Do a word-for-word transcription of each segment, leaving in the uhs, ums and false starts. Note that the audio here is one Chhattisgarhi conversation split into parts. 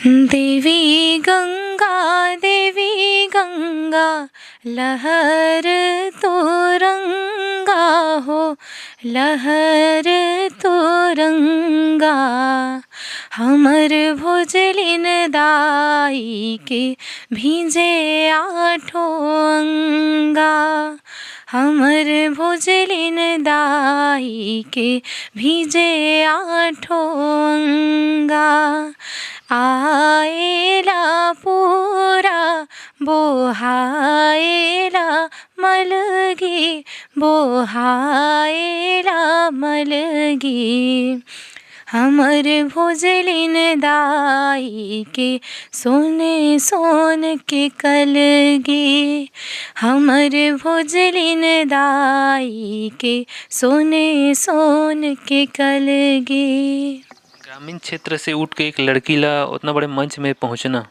देवी गंगा, देवी गंगा, लहर तोरंगा हो, लहर तोरंगा। हमर भोजलिन दाई के भींजे आठो अंगा, हमर भोजलिन दाई के भींजे आठो अंगा। आएला पूरा बोहाएला मलगी, बोहाएला मलगी। हमर भोजलिन दाई के सोने सोन के कलगी, हमर भोजलिन दाई के सोने सोन के कलगी। ग्रामीण क्षेत्र से उठ के एक लड़की ला उतना बड़े मंच में पहुंचना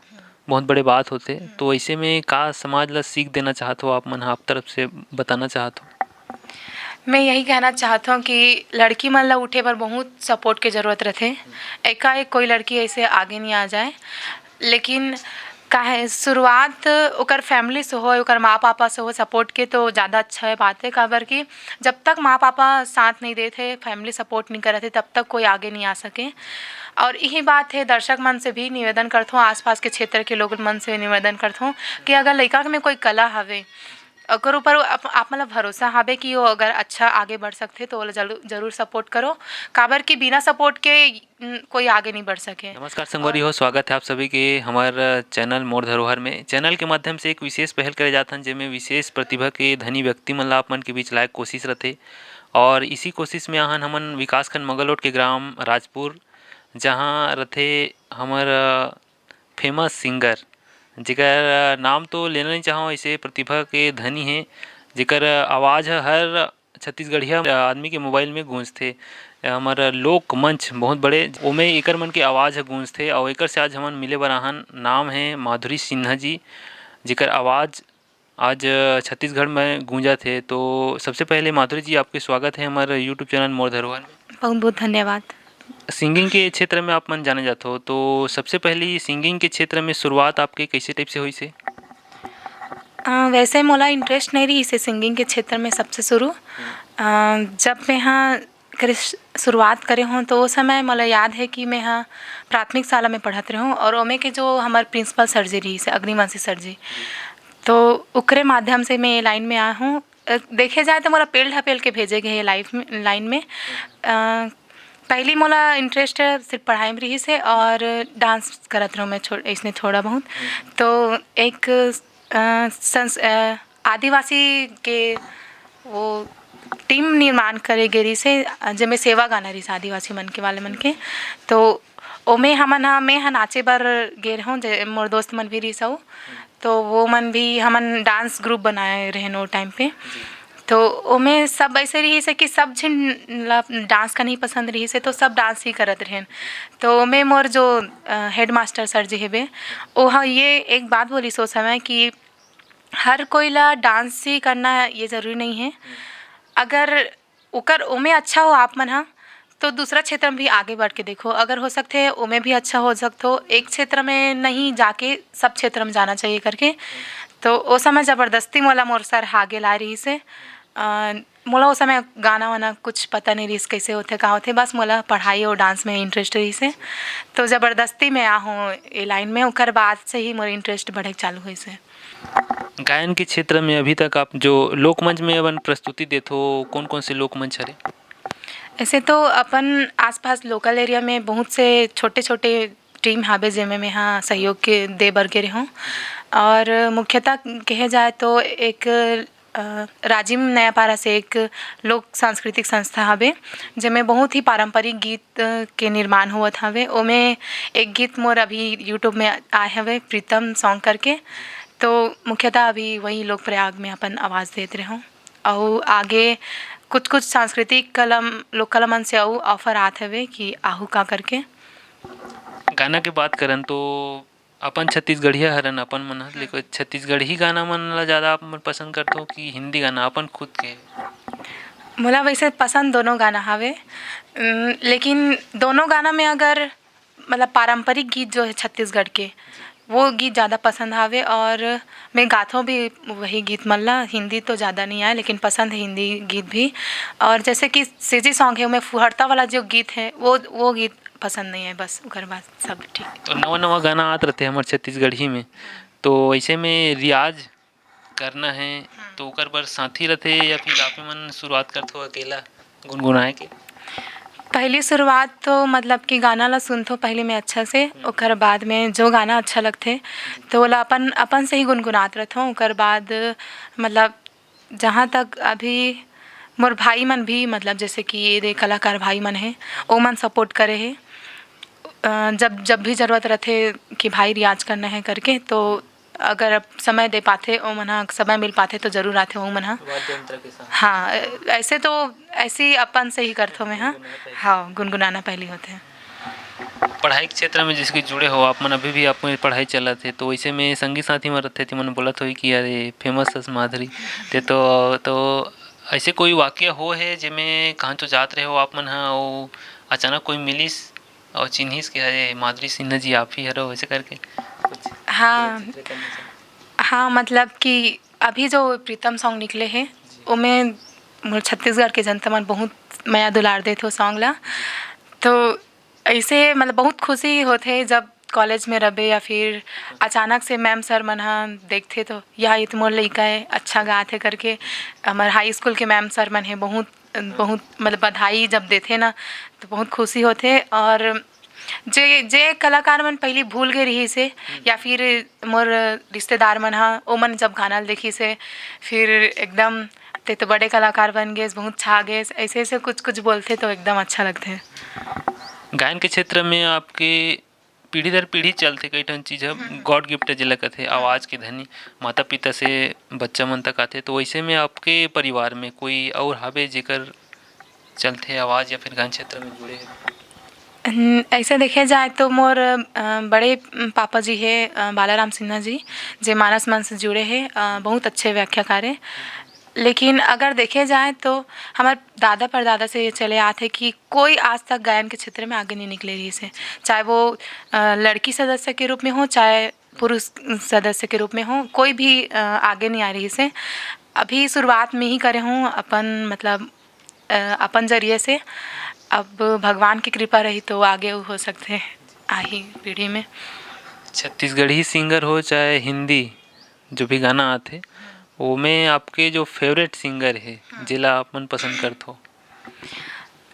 बहुत बड़े बात होथे। तो ऐसे में का समाज ला सीख देना चाहत हो आप मन, आप तरफ से बताना चाहत हो? मैं यही कहना चाहत हूँ कि लड़की मन ला उठे बर बहुत सपोर्ट के जरूरत रथे। एकाएक कोई लड़की ऐसे आगे नहीं आ जाए, लेकिन काहे शुरुआत ओकर फैमिली से होए, ओकर माँ पापा से हो सपोर्ट के, तो ज़्यादा अच्छा है बात है। काबर कि जब तक माँ पापा साथ नहीं देते, फैमिली सपोर्ट नहीं करते, तब तक कोई आगे नहीं आ सके। और यही बात है, दर्शक मन से भी निवेदन करता हूँ, आसपास के क्षेत्र के लोग मन से निवेदन करता हूँ कि अगर लड़का में कोई कला हवे, ओकर ऊपर आप, आप मतलब भरोसा हवे कि वो अगर अच्छा आगे बढ़ सकथे, तो ओला जरूर, जरूर सपोर्ट करो। काबर कि बिना सपोर्ट के, न, कोई आगे नहीं बढ़ सके। नमस्कार संगवारी हो, स्वागत है आप सभी के हमार चैनल मोर धरोहर में। चैनल के माध्यम से एक विशेष पहल करे जात हन, जेमे विशेष प्रतिभा के धनी व्यक्ति मन ला आप मन के बीच लाए के कोशिश रथे। और इसी कोशिश में आहन हमन विकासखंड मंगलरोड के ग्राम राजपुर, जहाँ रथे हमर फेमस सिंगर, जेकर नाम तो लेना नहीं चाहूँ, ऐसे प्रतिभा के धनी है, जेकर आवाज़ ह हर छत्तीसगढ़िया आदमी के मोबाइल में गूंजथे। हमर लोक मंच बहुत बड़े, ओमे एकर मन के आवाज़ ह गूंजथे। और एकर से आज हमन मिले बर आहन, नाम है माधुरी सिन्हा जी, जेकर आवाज़ आज छत्तीसगढ़ में गूंजत हे। तो सबसे पहले माधुरी जी, आपके स्वागत है हमारे YouTube चैनल मोर धरोहर में। बहुत बहुत धन्यवाद। सिंगिंग के क्षेत्र में आप मन जाने जात हो, तो सबसे पहली सिंगिंग के क्षेत्र में शुरुआत आपके कैसे टाइप से हुई से? अ, वैसे मोला इंटरेस्ट नहीं रही से सिंगिंग के क्षेत्र में सबसे शुरू। अ, जब मैं हाँ करे श-, शुरुआत करे हों, तो ओ समय मोला याद है कि मैं ह प्राथमिक शाला में पढ़त रहूँ और ओमे के जो हमर प्रिंसिपल सर जी रहिस, अग्निवंशी सर जी, तो ओकरे माध्यम से मैं ये लाइन में आए हूँ। अ, देखे जाए तो मोला पेल ढपेल के भेजे गए हे लाइफ में, लाइन में। अ, पहली मोला इंटरेस्ट सिर्फ पढ़ाई में रहिस हे और डांस करत रहूँ मैं छो-, इसने थोड़ा बहुत। तो एक, अ, संस-, अ, आदिवासी के वो टीम निर्माण करे गे रहिस हे, अ, जेमे सेवा गाना रहिस आदिवासी मन के, वाले मन के। तो ओमे हमन ह, मैं ह नाचे बर गे रहूँ, जे मोर दोस्त मन भी रहिस अउ, तो वो मन भी, हमन डांस ग्रुप बनाए रहेन ओ टाइम पे। तो ओमे सब ऐसे रहिस हे कि सब झिन ला डांस करना ही पसंद रहिस हे, तो सब डांस ही करत रहेन। तो ओमे मोर जो, अ, हेडमास्टर सर जी हेबे, ओ ह ये एक बात बोलिस ओ समय कि हर कोई ला डांस ही करना ये ज़रूरी नहीं है। अगर ओकर, ओमे अच्छा हो आप मन ह, तो दूसरा क्षेत्र में भी आगे बढ़ के देखो। अगर हो सकथे, ओमे भी अच्छा हो सकथो। एक क्षेत्र में नहीं जाके सब क्षेत्र में जाना चाहिए करके। तो ओ समय ज़बरदस्ती मोला मोर सर ह आगे लाए रहिस हे। अ, मोला ओ समय गाना वाना कुछ पता नहीं रहिस, कैसे होथे, का होथे, बस मोला पढ़ाई और डांस में इंटरेस्ट रहिस हे। तो ज़बरदस्ती मैं आहूँ ए लाइन में, ओकर बाद से ही मोर इंटरेस्ट बढ़े चालू होइस हे। गायन के क्षेत्र में अभी तक आप जो लोकमंच में अपन प्रस्तुति देथो, कौन-कौन से लोकमंच हरे? ऐसे तो अपन आसपास लोकल एरिया में बहुत से छोटे-छोटे टीम हावे, जेमे मैं हा सहयोग के दे बर गे रेहेंव। और मुख्यतः कहे जाए तो एक, अ, राजिम नयापारा से एक लोक सांस्कृतिक संस्था हावे, जेमे बहुत ही पारंपरिक गीत के निर्माण होवत हावे। ओमे एक गीत मोर अभी YouTube में आए हवे, प्रीतम सॉन्ग करके। तो मुख्यतः अभी वही लोक प्रयाग में अपन आवाज़ देत रेहेंव। अउ आगे कुछ-कुछ सांस्कृतिक कला म, लोक कला मन से अउ ऑफर आत हवे कि आहू का करके। गाना के बात करन तो अपन छत्तीसगढ़िया हरन अपन मन ह, लेकिन छत्तीसगढ़ी गाना मन ला ज़्यादा आप मन पसंद करथो कि हिंदी गाना अपन खुद के? मोला वैसे पसंद दोनों गाना हवे, उम, लेकिन दोनों गाना में अगर मतलब पारंपरिक गीत जो है छत्तीसगढ़ के, वो गीत ज़्यादा पसंद आवे। और मैं गाथों भी वही गीत मन ला, हिंदी तो ज़्यादा नहीं आए, लेकिन पसंद है हिंदी गीत भी। और जैसे कि सीजी सॉन्ग है, ओमे फुहड़ता वाला जो गीत है, वो, वो गीत पसंद नहीं है, बस ओकर बाद सब ठीक। तो नवा नवा गाना आत रहते हमर छत्तीसगढ़ी में, तो ऐसे में रियाज करना है, हम्म। तो ओकर बर साथी रथे या फिर आप मन शुरुआत करथो अकेला गुनगुनाए के? पहली शुरुआत तो मतलब कि गाना ला सुनथो पहले मैं अच्छा से, हम्म। ओकर बाद में जो गाना अच्छा लगथे, तो ओला अपन, अपन से ही गुनगुनात रहथो। ओकर बाद मतलब जहाँ तक अभी मोर भाई मन भी, मतलब जैसे कि ये दे कलाकार भाई मन हे, ओमन सपोर्ट करे हे। अ, जब, जब भी ज़रूरत रहथे कि भाई रियाज करना है करके, तो अगर अब समय दे पाथे, ओमन ह, समय मिल पाथे तो ज़रूर आथे ओमन ह। वाद्य यंत्र के साथ। हाँ, ऐसे तो, ऐसे ही अपन से ही करथो मैं ह। गुनगुनाना पहली। हाँ, गुनगुनाना पहली होथे। पढ़ाई के क्षेत्र में जैसे कि जुड़े हो आप मन, अभी भी आप मन पढ़ाई चलत हे, तो वैसे में संगी साथी मन रथे, ते मन बोलत होही कि "अरे, फेमस हस माधुरी।" ते तो, तो ऐसे कोई वाकया हो हे, जेमे कहाँ तो जात रहे हो आप मन ह, अउ अचानक कोई मिलिस अउ चिन्हिस कि "अरे, माधुरी सिन्हा जी आप ही हरो", ऐसे करके कुछ हाँ। चित्रीकरण में से? हाँ, मतलब कि अभी जो प्रीतम सॉन्ग निकले हे, जी। ओमे मोर छत्तीसगढ़ के जनता मन बहुत मया दुलार देथे ओ सॉन्ग ला। तो ऐसे मतलब बहुत खुशी होथे जब कॉलेज में रबे या फिर अचानक से मैम सर मन ह देखथे तो, "या, ये तो मोर लइका हे, अच्छा गात हे," करके। हमर हाई स्कूल के मैम सर मन हे, बहुत, बहुत मतलब बधाई जब देथे ना, तो बहुत खुशी होथे। और जे, जे कलाकार मन पहली भूल गे रहिस हे, हम्म। या फिर मोर रिश्तेदार मन ह, ओमन जब गाना ल देखिस हे, फिर एकदम, "ते तो बड़े कलाकार बन गेस, बहुत छा गेस," ऐसे, ऐसे कुछ, कुछ बोलथे तो एकदम अच्छा लगथे। गायन के क्षेत्र में आपके पीढ़ी दर पीढ़ी चलथे, कई ठन चीज ह हम्म। God gift जेला कथे, आवाज के धनी, माता पिता से बच्चा मन तक आथे। तो वैसे में आपके परिवार में कोई और हावे जेकर चलथे आवाज या फिर गायन क्षेत्र में जुड़े हे? हम्म, ऐसे देखे जाए तो मोर, अ, बड़े पापा जी हे, अ, बालाराम सिन्हा जी, जे मानस मन से जुड़े हे, अ, बहुत अच्छे व्याख्याकार हे। लेकिन अगर देखे जाए तो हमर दादा परदादा से ये चले आत हे कि कोई आज तक गायन के क्षेत्र में आगे नहीं निकले रहिस हे, चाहे वो, अ, लड़की सदस्य के रूप में हो, चाहे पुरुष सदस्य के रूप में हो, कोई भी, अ, आगे नहीं आ रहिस हे। अभी शुरुआत में ही करे हूँ अपन, मतलब, अ, अपन जरिए से। अब भगवान की कृपा रही तो आगे हो सकथे आही पीढ़ी में। छत्तीसगढ़ी सिंगर हो चाहे हिंदी, जो भी गाना आथे, ओमे आपके जो फेवरेट सिंगर हे, हाँ। जेला आप मन पसंद करथो?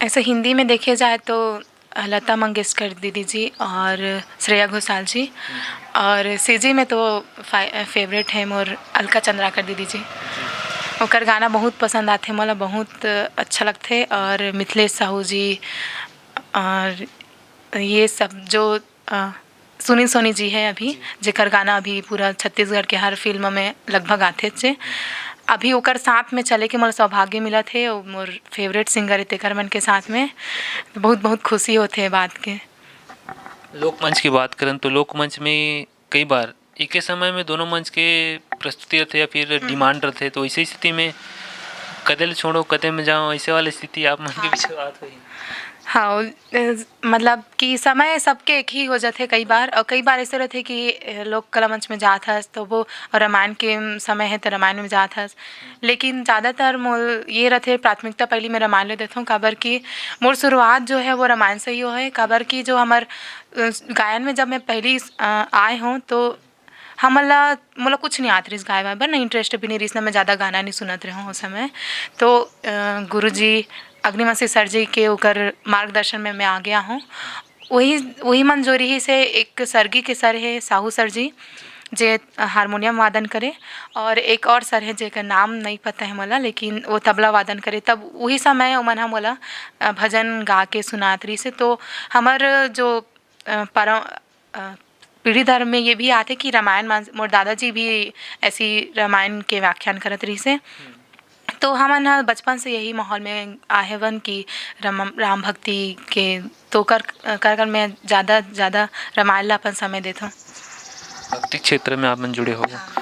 ऐसे हिंदी में देखे जाए तो लता मंगेशकर दीदी जी और श्रेया घोषाल जी, हम्म। और सीजी में तो फा-, फेवरेट है मोर अलका चंद्राकर दीदी जी। जी। ओकर गाना बहुत पसंद आथे मोला, बहुत अच्छा लगथे। और मिथिलेश साहू जी और ये सब जो, अ, सुनील सोनी जी है अभी, जी। जेकर गाना अभी पूरा छत्तीसगढ़ के हर फिल्म में लगभग आथे चे। अभी ओकर साथ में चले के मोला सौभाग्य मिलत हे, वो मोर फेवरेट सिंगर हे, तेकर मन के साथ में बहुत, बहुत खुशी होथे ये बात के। लोकमंच की बात करन तो लोकमंच में कई बार एके समय में दोनों मंच के प्रस्तुति रथे या फिर हम्म। डिमांड रथे, तो ऐसे स्थिति में कदे ले छोड़ो, कदे में जाओ, ऐसे वाली स्थिति आप मन के हाँ। बीच बात हुई? हाँ, वो, अ, मतलब कि समय सबके एक ही हो जाथे कई बार, और कई बार ऐसे रहथे कि, अ, लोक कला मंच में जात हस तो वो, और रामायण के समय है तो रामायण में जात हस। लेकिन ज़्यादातर मोर ये रहथे प्राथमिकता पहली मैं रामायण ले देथों, काबर कि मोर शुरुआत जो है वो रामायण से ही हो है, काबर कि जो हमर, अ, गायन में जब मैं पहली, अ, आए हूँ तो हमन ला, मोला कुछ नहीं आत रहिस गाए वाए बर, ना इंटरेस्ट भी नहीं रहिस, ना मैं ज़्यादा गाना नहीं सुनत रहूँ उस समय। तो, अ, गुरुजी अग्निवंशी सर जी के ओकर मार्गदर्शन में मैं आगे आहूँ। वही, वही मन जो रहिस हे, एक सरगी के सर हे, साहू सर जी, जे हारमोनियम वादन करे, और एक और सर हे, जेकर नाम नहीं पता है मोला, लेकिन वो तबला वादन करे। तब वही समय ओमन ह मोला, अ, भजन गा के सुनात रहिस हे। तो हमर जो, अ, परम-, अ, पीढ़ी दर में ये भी आथे कि रामायण मा मोर दादाजी भी ऐसी रामायण के व्याख्यान करत रहिस हे। हम्म। तो हमन ह बचपन से यही माहौल में आहे वन कि राम, राम भक्ति के तो कर, कर, कर मैं ज़्यादा, ज़्यादा रामायण ला अपन समय देथों। भक्ति क्षेत्र में आप मन जुड़े हो। हाँ।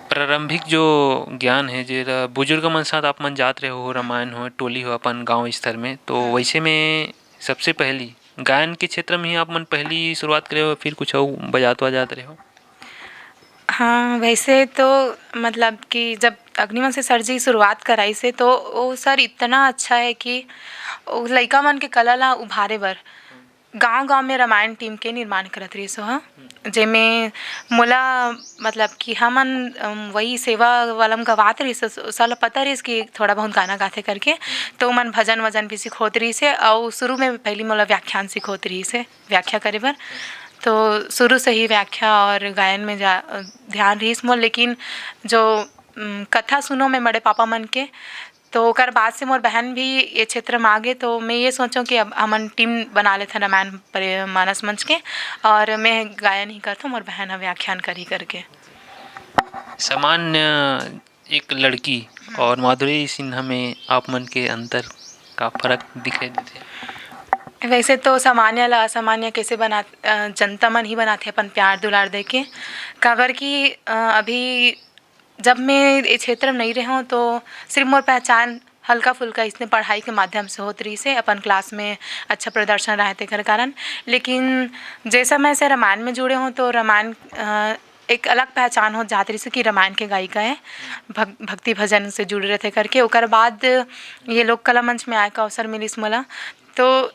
प्रारंभिक जो ज्ञान है, जेला बुजुर्ग मन साथ आप मन जात रहे हो, रामायण हो, टोली हो, अपन गांव स्तर में, तो हम्म। वैसे में सबसे पहली गायन के क्षेत्र में ही आप मन पहली शुरुआत करे हो, फिर कुछ अउ बजात-वजात रहे हो? हाँ, वैसे तो मतलब कि जब अग्निवंश सर जी शुरुआत कराइस हे, तो वो सर इतना अच्छा हे कि वो लइका मन के कला ला उभारे बर गाँव-गाँव में रामायण टीम के निर्माण करत रहिस हे, जेमे मोला मतलब कि हमन, अम, वही सेवा वाला में गवात रहिस हे, स-, सर ला पता रहिस कि थोड़ा बहुत गाना गाथे करके, तो मन भजन-वजन भी सिखोत रहिस हे, अउ शुरू में पहली मोला व्याख्यान सिखोत रहिस हे, व्याख्या करे बर। तो शुरू से ही व्याख्या और गायन में जा-, ध्यान रहिस मोर, लेकिन जो, उम, कथा सुनो में बड़े पापा मन के, तो ओकर बाद से मोर बहन भी ये क्षेत्र में आ गे, तो मैं ये सोचों कि अब हमन टीम बना लेथन रामायण परि-, मानस मंच के, और मैं गायन ही करथों, मोर बहन ह व्याख्यान करही करके। सामान्य एक लड़की हम्म। और माधुरी सिन्हा में आप मन के अंतर का फर्क दिखाई देथे? वैसे तो सामान्य ला असामान्य कैसे बना-, अ, जनता मन ही बनाथे अपन प्यार दुलार देके, काबर कि, अ, अभी जब मैं ये क्षेत्र में नहीं रहूँ तो सिर्फ मोर पहचान हल्का फुल्का इसने पढ़ाई के माध्यम से होत रहिस हे, अपन क्लास में अच्छा प्रदर्शन रहे तेकर कारण। लेकिन जैसा मैं से रामायण में जुड़े हूँ तो रामायण, अ, एक अलग पहचान हो जात रहिस हे कि रामायण के गायिका है, भग-, भक्ति भजन से जुड़े रहते करके। ओकर बाद ये लोक कला मंच में आए का अवसर मिलिस मोला, तो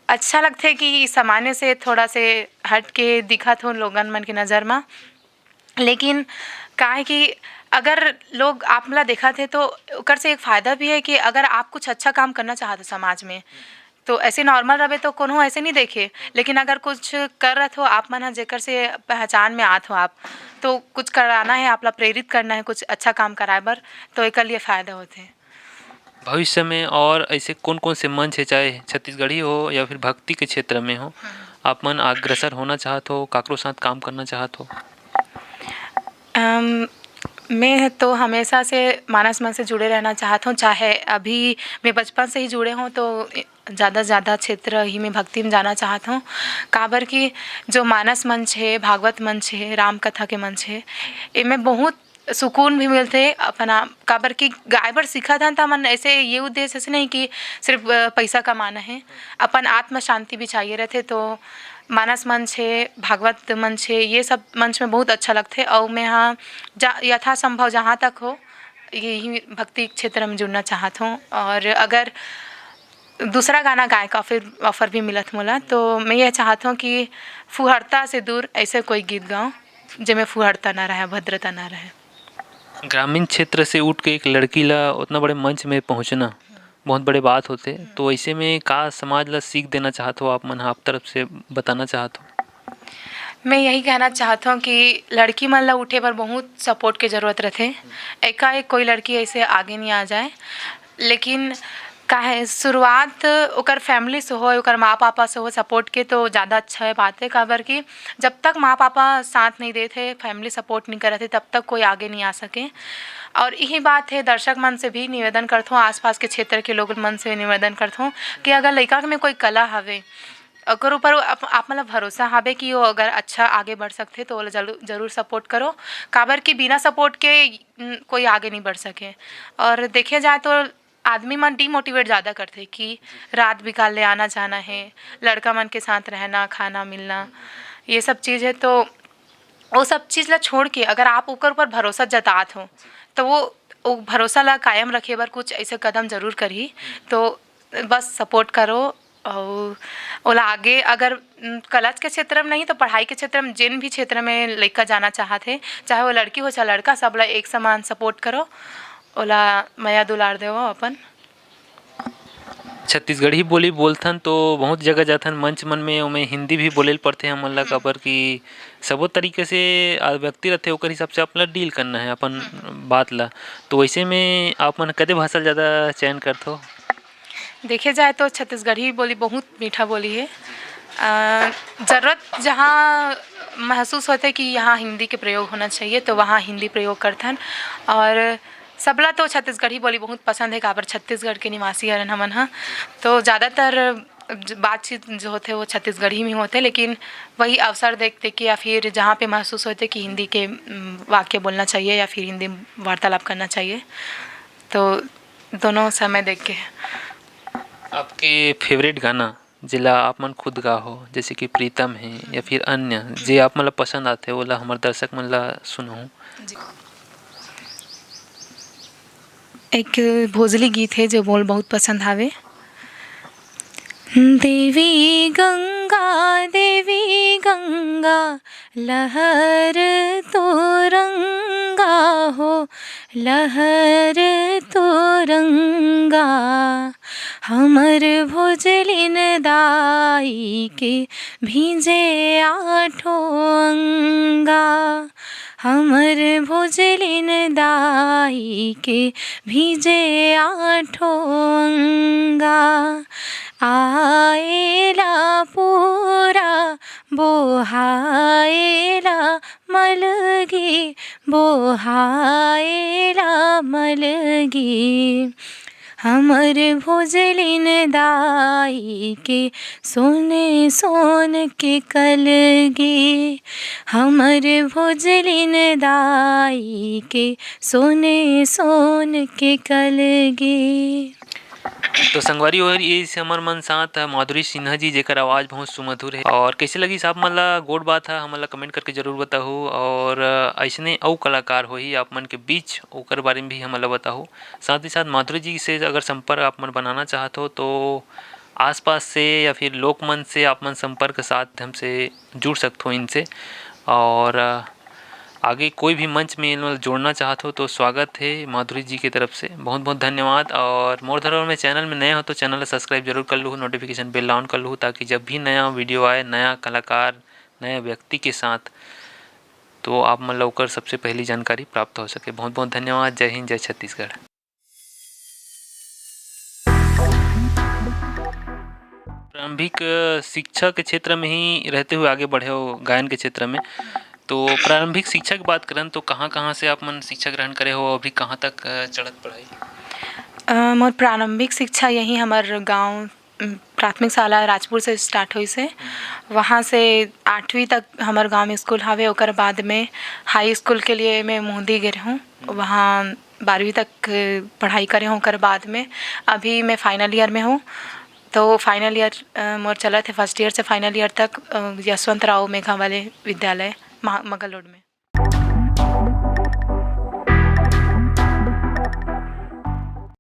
अच्छा लगथे कि सामान्य से थोड़ा से हट के दिखत हो लोगन मन के नज़र म। लेकिन का है कि अगर लोग आप ला देखत हे तो ओकर से एक फ़ायदा भी है कि अगर आप कुछ अच्छा काम करना चाहत हो समाज में, तो ऐसे नॉर्मल रहे तो कोनो ऐसे नहीं देखे, लेकिन अगर कुछ करत हो आप मन ह जेकर से पहचान में आत हो आप, तो कुछ कराना है, आप ला प्रेरित करना है कुछ अच्छा काम कराए बर, तो एकर लिए फ़ायदा होथे। भविष्य में और ऐसे कौन-कौन से मंच हे, चाहे छत्तीसगढ़ी हो या फिर भक्ति के क्षेत्र में हो, हम्म। आप मन अग्रसर होना चाहत हो, काकरो साथ काम करना चाहत हो? अम, मैं तो हमेशा से मानस मंच से जुड़े रहना चाहत हूँ, चाहे अभी मैं बचपन से ही जुड़े हूँ, तो ज़्यादा से ज़्यादा क्षेत्र ही में भक्ति में जाना चाहत हूँ। काबर कि जो मानस मंच हे, भागवत मंच हे, राम कथा के मंच हे, एमे बहुत सुकून भी मिलथे अपन आप, काबर कि गाय बर सीखत हन, त हमन ऐसे ये उद्देश्य से नहीं कि सिर्फ, अ, पैसा कमाना है, अपन आत्म शांति भी चाहिए रहथे। तो मानस मंच हे, भागवत मंच हे, ये सब मंच में बहुत अच्छा लगथे। अउ मैं हा जा-, यथासंभव जहाँ तक हो, यही भक्ति क्षेत्र में जुड़ना चाहत हूँ। और अगर दूसरा गाना गाए का फिर offer भी मिलत मोला, तो मैं ये चाहत हूँ कि फुहरता से दूर ऐसे कोई गीत गाऊँ, जेमे फुहरता ना रहे, भद्रता ना रहे। ग्रामीण क्षेत्र से उठ के एक लड़की ला उतना बड़े मंच में पहुँचना बहुत बड़े बात होथे। हम्म। तो ऐसे में का समाज ला सीख देना चाहत हो आप मन, आप तरफ से बताना चाहत हो? मैं यही कहना चाहत हूँ कि लड़की मन ला उठे बर बहुत support के जरूरत रहथे। एकाएक कोई लड़की ऐसे आगे नहीं आ जाए, लेकिन काहे शुरुआत ओकर family से होय, ओकर माँ पापा से हो support के, तो ज़्यादा अच्छा है बात है। काबर कि जब तक माँ पापा साथ नहीं देत हे, family support नहीं करत हे, तब तक कोई आगे नहीं आ सके। और यही बात है, दर्शक मन से भी निवेदन करथों, आसपास के क्षेत्र के लोग मन से निवेदन करथों कि अगर लइका में कोई कला हवे, ओकर ऊपर आप, आप मन ला भरोसा हवे कि वो अगर अच्छा आगे बढ़ सकथे, तो ओला जलू-, जरूर support करो। काबर कि बिना support के, न, कोई आगे नहीं बढ़ सके। और देखे जाए तो आदमी मन demotivate ज़्यादा करथे कि रात बिकाल ले आना जाना है, लड़का मन के साथ रहना, खाना, मिलना, ये सब चीज़ है। तो वो सब चीज़ ला छोड़ के अगर आप ओकर ऊपर भरोसा जतात हो, तो वो, वो भरोसा ला कायम रखे बर कुछ ऐसे कदम जरूर करही। तो बस support करो अउ ओला आगे अगर, उम, कला के क्षेत्र में नहीं तो पढ़ाई के क्षेत्र में, जेन भी क्षेत्र में लइका जाना चाहत हे, चाहे वो लड़की हो चाहे लड़का, सब ला एक समान support करो, ओला मया दुलार देवो अपन। छत्तीसगढ़ी बोली बोलथन तो बहुत जगह जाथन मंच मन में, ओमे हिंदी भी बोले ल पड़थे हमन ला, हम्म। काबर कि सबो तरीके से, आ, व्यक्ति रथे, ओकर हिसाब से अपन ला deal करना है, अपन हम्म। बात ला। तो वैसे में आप मन कते भाषा ल ज़्यादा चयन करथो? देखे जाए तो छत्तीसगढ़ी बोली बहुत मीठा बोली है। अ, ज़रूरत जहाँ महसूस होथे कि यहाँ हिंदी के प्रयोग होना चाहिए, तो वहाँ हिंदी प्रयोग करथन। और सबला तो छत्तीसगढ़ी बोली बहुत पसंद है, काबर छत्तीसगढ़ के निवासी हरन हमन ह। तो ज़्यादातर ज-, बातचीत जो होथे, वो छत्तीसगढ़ी में होथे, लेकिन वही अवसर देख देख के या फिर जहाँ पे महसूस होथे कि हिंदी के, उम, वाक्य बोलना चाहिए या फिर हिंदी में वार्तालाप करना चाहिए, तो दोनों समय देख के। आपके favourite गाना जेला आप मन खुद गाहो, जैसे कि प्रीतम हे या फिर अन्य, जे आप मन ला पसंद आथे, ओला हमर दर्शक मन ला सुनाहू। जी। एक भोजली गीत हे, जो मोला बहुत पसंद हावे। देवी गंगा, देवी गंगा, लहर तोरंगा हो, लहर तोरंगा। हमर भोजलिन दाई के भींजे आठों अंगा। हमर भोजलिन दाई के भींजे आठों अंगा। आएला पूरा बोहाएला मलगी, बोहाएला मलगी। हमर भोजलिन दाई के सोने सोन के कलगी। हमर भोजलिन दाई के सोने सोन के कलगी। तो संगवारी हो, ये से हमर मन साथ माधुरी सिन्हा जी, जेकर आवाज़ बहुत सुमधुर हे। और कैसे लगिस आप मन ला गोठ बात ह, हमन ला comment करके जरूर बताहू। और अइसने अउ कलाकार होही आप मन के बीच, ओकर बारे में भी हमन ला बताहू। साथ ही साथ माधुरी जी से अगर संपर्क आप मन बनाना चाहत हो, तो आसपास से या फिर लोक मंच से आप मन संपर्क साधन से जुड़ सकत हो इनसे। और आगे कोई भी मंच में इनला जोड़ना चाहत हो, तो स्वागत हे माधुरी जी के तरफ से। बहुत बहुत धन्यवाद। और मोर धरोहर में channel में नए हो, तो channel ला subscribe जरूर कर लूहू, notification bell on कर लूहू, ताकि जब भी नया video आए, नया कलाकार, नया व्यक्ति के साथ, तो आप मन ला ओकर सबसे पहली जानकारी प्राप्त हो सके। बहुत बहुत धन्यवाद। जय हिंद, जय छत्तीसगढ़। प्रारंभिक, अ, शिक्षा के क्षेत्र में ही रहते हुए आगे बढ़े हो गायन के क्षेत्र में। तो प्रारंभिक शिक्षा की बात करन, तो कहाँ-कहाँ से आप मन शिक्षा ग्रहण करे हो, अभी कहाँ तक, अ, चलत पढ़ाई? अ, मोर प्रारंभिक शिक्षा यहीं हमर गाँव, उम, प्राथमिक शाला राजपुर से start होइस हे। वहाँ से आठवीं तक हमर गाँव में स्कूल हवे। ओकर बाद में high school के लिए मैं मोहदी गे रहूँ। वहाँ बारहवीं तक पढ़ाई करे हूँ। ओकर बाद में अभी मैं final year में हूँ। तो final year, अ, मोर चलत हे first year से final year तक, अ, यशवंत राव मेघा वाले विद्यालय महा-, मगल रोड में।